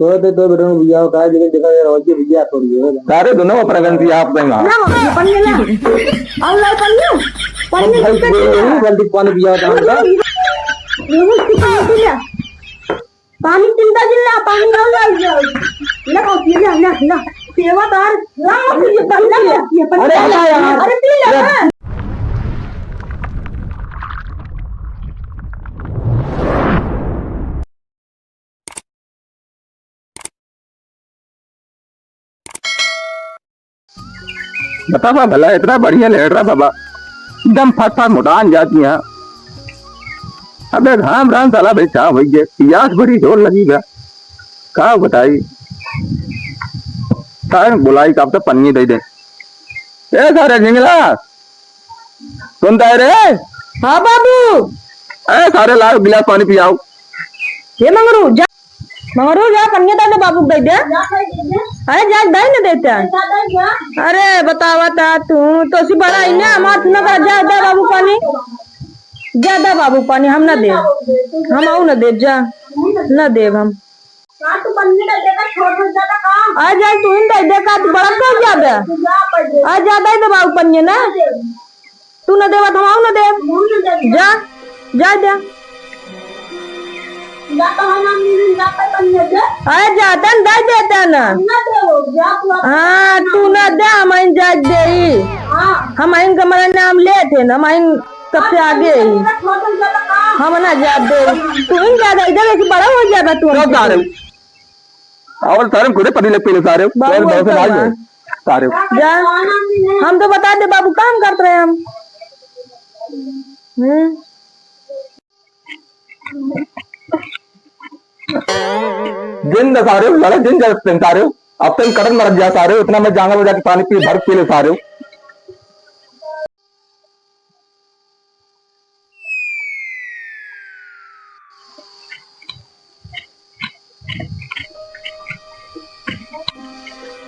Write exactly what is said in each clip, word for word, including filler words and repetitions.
तो दे तो बेटा बियाह का, लेकिन देखा यार, और ये बियाह थोड़ी है। सारे दोनों अपना गलती आप देंगा। ना, ये पन्नी ना। और ला पन्नी। पन्नी भाई, किससे ये, दिया? ये बाल्टी पानी पिया था हमका। ये, ये, ये, ये, ये, पानी चिंता जिल्ला, पानी और ला, ला। ला, ये ला, ला, ला। सेवा तार, ला, ये पन्नी ला, ये पन्नी अरे, ला। हटा यार। अरे, पी ले। बतावा भला, इतना बढ़िया लेट रहा बाबा, एकदम फट फट मोटान जाती है। अबे घाम राम साला भाई, का होई गे? पियास बड़ी जोर लगी बा, का बताई? सारे बुलाई का, अब तो पन्नी दे दे। ए सारे झिंगला, सुनता है रे? हाँ बाबू। ए सारे, लाओ गिलास पानी पियाओ। ये मंगरू जा, मंगरू जा, पनिया दे दे बाबू, दे दे। अरे जा, दे न देता। अरे बतावा ता तू, तो सी बड़ा ही ना, हमार सुना कर, जा दे बाबू पानी, जा दे बाबू पानी, हम ना देब, हम आऊ ना देब, जा, ना देब हम। हाँ, तू पन्नी दे दे का, छोड़ दे का। आ जा, तू ही दे दे का, तू बड़ा कर जा बे। तू जा, पन्नी। आ जा, दे दे बाबू पन्नी ना। ना दे। तू ना देबा, तो हम ना देब। हम ना देब। जा, जा दे। जा तो है ना, हम ना पे पन्नी दे। आ जा, तन दे देता ना। हम ना देब, जा तू। हाँ, तू ना दे, हम आइन जा दे। हाँ। हम आइन का हमारा नाम लेते हैं, हम आइन सबसे आगे ही। हम ना जात दे। तू ही ज्यादा इधर से बड़ा हो जाबा तू तो हमसे। सारे। और सारे खुदे पति लग पहले सारे। बाबू चल, बहुत बोलता भाई बा। है। सारे। जा। हम तो बता दे बाबू, काम करत रहे हम। हम्म। दिन द सारे, लड़ा दिन जल सारे। अब तुम कटन मर जा सारे, इतना मैं जाऊंगा, वो जाके पानी पी, भर पी ले सारे।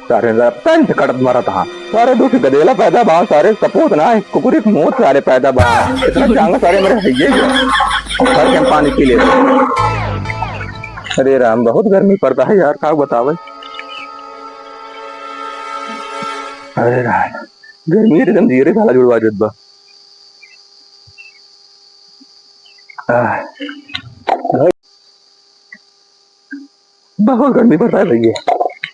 सारे लड़तन से कटत मरत हा। सारे दो ठे गदेला पैदा बा, सारे सपूत ना है, कुकुरी के मौत सारे पैदा बा। इतना चांगा सारे मेरे है ये। भर के हम पानी पी ले। अरे राम, बहुत गर्मी पड़ता है यार, का बतावे। अरे राम, गर्मी एकदम धीरे साला जुड़वा देत बा। आह। बहुत गर्मी पड़ता है भैया।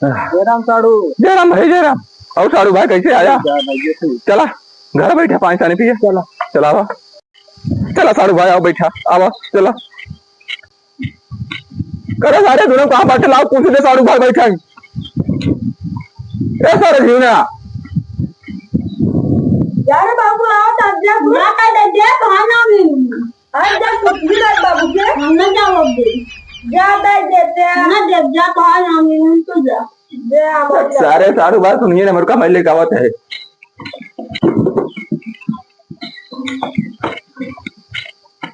जय राम साढ़ू। जय राम भाई, जय राम। और साढ़ू भाई कैसे आया? जय भैया, ठीक। चला, घर बैठा, पानी सानी पिया। चला। चला आवा। चला साढ़ू भाई, आओ बैठा, आवा, चला। करे सारे दोनों कहाँ बैठे, लाओ कुर्सी दे, साढ़ू भाई बैठा है। ए सारे जीवना। यार बाबू, आओ, तब जा, ना कर दे, दे, कहाँ ना मिलूंगी। अरे जा, कुछ भी कर बाबू के। हम ना जाओ अब दे। जा, दे देते हैं। ना दे, जा, कहाँ ना मिलूंगी, तू जा। दे, आओ, जा। सारे साढ़ू भाई सुनिए ना, मेरे का मैं लेके आवत है।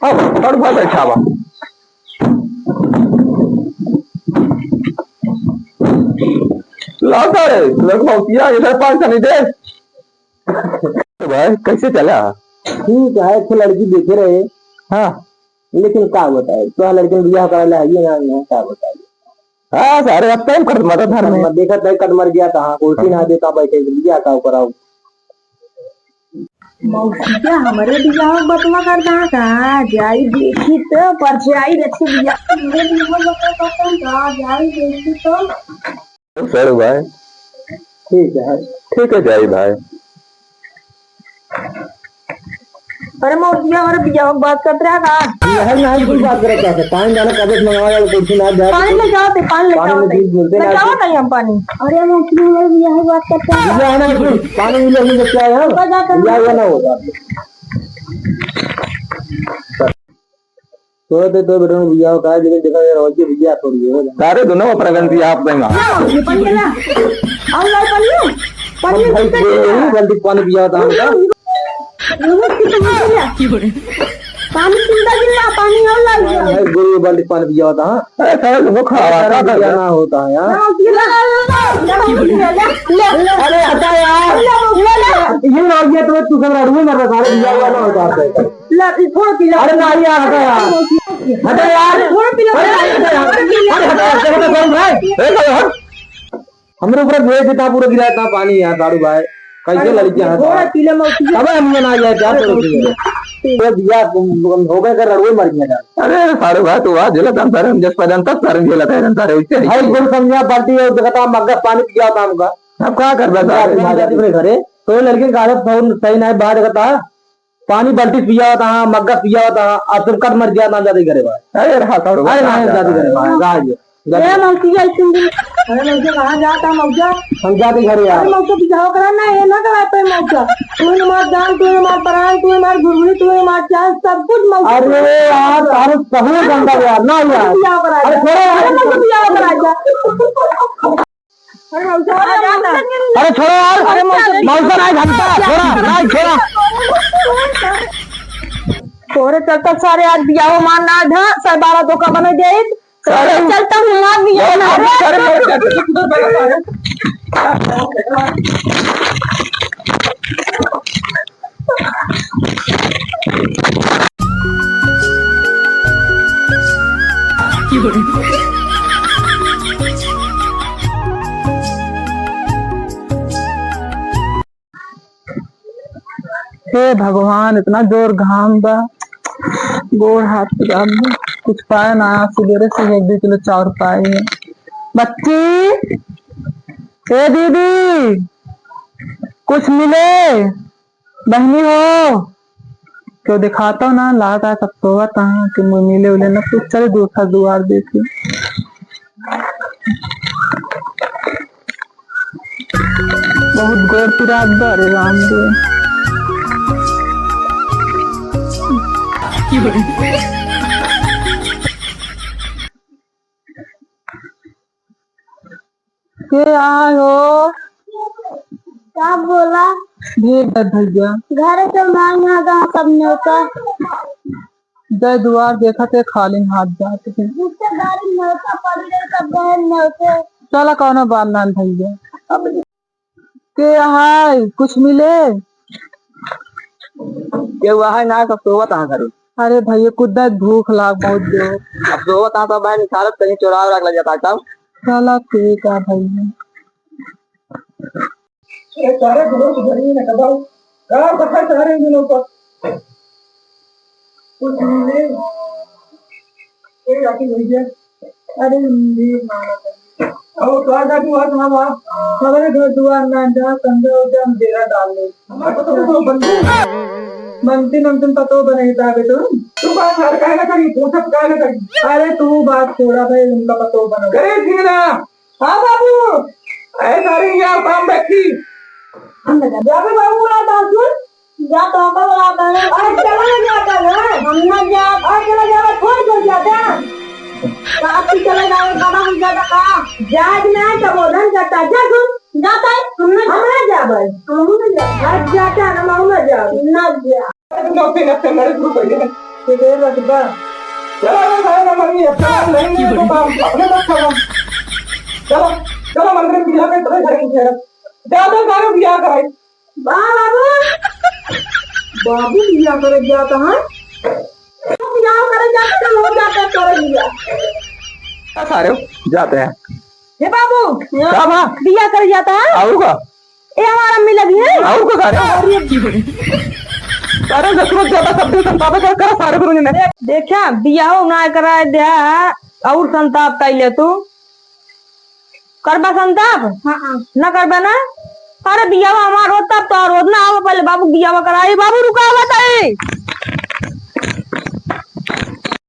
अब, तड़ पर बैठा बा। लाओ सारे, लड़का उठिया, इधर पाँच सौ नहीं दे। भाई, कैसे चला? ठीक है, एक ठो लड़की देखे रहे। हाँ। लेकिन का बताए, तो लड़के में बियाह करा ले, ये ना, ना, का बताए। हाँ, सारे अब टाइम कट मरा था मैं। मैं देखा था, कट मर गया था, हाँ, कुर्सी ना हाँ। देता बैठे, बियाह का कराओ। मौसिया हमरे बियाह बतवा करता का? जाई देखी तो परछाई रखे बियाह। हमरे बियाह बतवा करता का? जाई देखी तो। सर भाई। ठीक है। ठीक है, जाई भाई। अरे मौसिया, हमरे बियाह की बात करत रहा का? बियाह ना, कुछ बात करत रहा था। पानी जाना कब से मंगावा वाला कुछ ना जा। पानी लेके आवत है, पानी लेके पानी आवत है। लेके बोलते ना लेके आवत है हम पानी। अरे मौसिया, हमरे बियाह की बात करत रहा। बियाह ना, कुछ पानी मिले, मुझे क्या है? ऊपर जाकर बियाह हुआ ना होगा। तो दे तो बेटा बियाह का, लेकिन देखा यार, और ये बियाह थोड़ी है। सारे दोनों अपना गलती आप देंगा। ना, ये पानी ना। और ला पानी। पानी भाई, कितना ये कितना? गलती पानी पिया था हमका। ये वो कितना कितना? पानी चिंता जिल्ला, पानी और ला। भाई, गुरु गलती पानी पिया था। अरे, सारे लोग खा रहा था, सारे पिया ना होता है यार। ना, ये ला, ला, ला, ला, ला, ला। अरे, हटा यार। ला, ला, ला। ये ना, ये तो तू सब रड़ुए मर रहा, सारे पिया हुआ ना होता है। ला, ये थोड़ा पी ला। अरे, ना, यार, हटा यार। हटा यार। थोड़ा पी ला। अरे, हटा यार। अरे, हटा यार। ए, ए, ए, हमरे ऊपर भेज देता, पूरा गिरा देता पानी यार, साढ़ू भाई। कैसे लड़कियां हैं थोड़ा यार? पीले मौसी। तब हम ना आ जाए, क्या अरे करो मौसी। तुम? तो भैया, तुम, तुम हो गए कर रड़ुए मर गया यार। अरे, साढ़ू भाई, तू आ, झेला था, सारे हम जस पैदा तक सारे झेला था, सारे उससे। भाई, गुड़ समझा, बाल्टी और देखता, मग्गा पानी पिया था हमका। अब का करबा, सारे? अपने घरे, तो ये लड़किन का आदत बहुत सही नहीं, बाहर देखता। पानी बाल्टी पिया होता, हाँ, मग्गा पिया होता, हाँ, अब तुम कट मर गया, ना जाते घरे बाहर। अरे, रहा करो, अरे, ना जाते घरे बाहर, रहा ये। ए, मौसी, आई सुन दी। अरे, मौसी, कहाँ जाता, मौसा? हम जाते घरे यार। अरे, मौसा, बियाह करा ना, ये ना करा पे मौसा। तू ही हमार जान, तू ही हमार प्राण, तू ही हमार गुरगुरी, तू ही हमार चांद, सब कुछ मौसा। अरे यार, तारे बहुत गंदा यार, ना यार। बियाह करा अरे, जा। छोड़ो यार। अरे, मौसा, बियाह करा जा। अरे मौसा, अरे छोड़ो यार, अरे मौसा, मौसा नहीं घंटा, छोड़ा, नहीं छोड़ा। तोरे चलता सारे आज बियाह मान ना धा, सारे बारह धोखा बने जाइत। अरे चलता हूँ मार दिया ना। अरे, अरे, अरे, हे भगवान, इतना जोर घाम बा, गोड़ हाथ पिरात बा। कुछ पाए ना, आज सुबेरे से एक दो किलो चाउर पाए है। बच्ची, ए दीदी, कुछ मिले? बहनी हो, क्यों दिखाता ना, लाग आया, सब सोवत हाँ, कि मुझे मिले उले ना कुछ। चले दूसरा दुआर देखी। बहुत गोड़ पिरात बा, अरे राम रे। के आए हो? का बोला? भेज दे भैया। घर से मांग आ गा सब न्योता। जय दुआर देखत है, खाली हाथ जात है। रिश्तेदारी न्योता पड़ी रही, सब गए न्योते। चला, कौनो बात ना भैया। के हाय, कुछ मिले? केहू आहे ना, सब सोवत हाँ घरे। अरे भैया, कुछ दे, भूख लाग बहुत जोर। अब सोवत हाँ, सब भाई निकालत कहीं चोरा वोरा के ले जाता का। चला ठीक है भैया। ये सारे खबर को धरी ने कबाऊ। का पता सारे इन दिनों पर। कुछ मिले? कोई आके वही है। अरे, हम भी मारा था। अब तो आजा तू, आज हम आप हमारे घर दुआर ना जा, समझो, उसे हम डेरा डाल ले। हमारे पतोह तो बनती। बनती, हम तुम पतोह बने ही ताबे तुम। तू बात हर काहे ना करी, तू सब काहे ना करी। अरे, तू बात छोड़ा भाई, उनका पतोह बनो। करे ठीक ना। हाँ बाबू, ऐ सारी यहाँ काम बैठी। हम ना जा। जा बे बाबू, बुलाता हूँ, सुन। जा तो आपा बुलाता है। अरे चला ना जाता है। हम ना जा। अरे चला जावा, छोड़ दो जाता। तो आप भी चले जाओ, बाबा हम जाता का? जाए ना तो बोलन जाता, जा सुन। जाता है, हम ना हम ना जाबे। हम ना जाबे। आज जाता है, हम ना जाबे। ना जा। तुम लोग फिर अपने लड़े शुरू कर दिए। ये देर रख बा। चलो, अरे भाई, ना मम्मी, अच्छा नहीं है, तो काम अपने मत खाओ। चलो, चलो, मंदिर में बियाह कर, चलो, घर में बियाह कर। जा तो सारे बियाह कराई। वाह, बाबू। बाबू बियाह करे जाता है। बियाह करे जाता है, हम जाते हैं करे बियाह। क्या सारे हो? जाते हैं। हे बाबू। का बा? बियाह करे जाता है। आऊ का? ए, हमार अम्मी लगी है। और को सारे? अरे, सारे ससुर ज्यादा शब्द संताप कर, कर सारे गुरु जी ने। देखा, बियाह ना कराए द्या, और संताप कर ले तू। करबा संताप? हाँ, हाँ। ना करबा ना? अरे, बियाह हमार होत तब तो और होत ना, आओ पहले बाबू बियाह कराई। बाबू रुका बताई।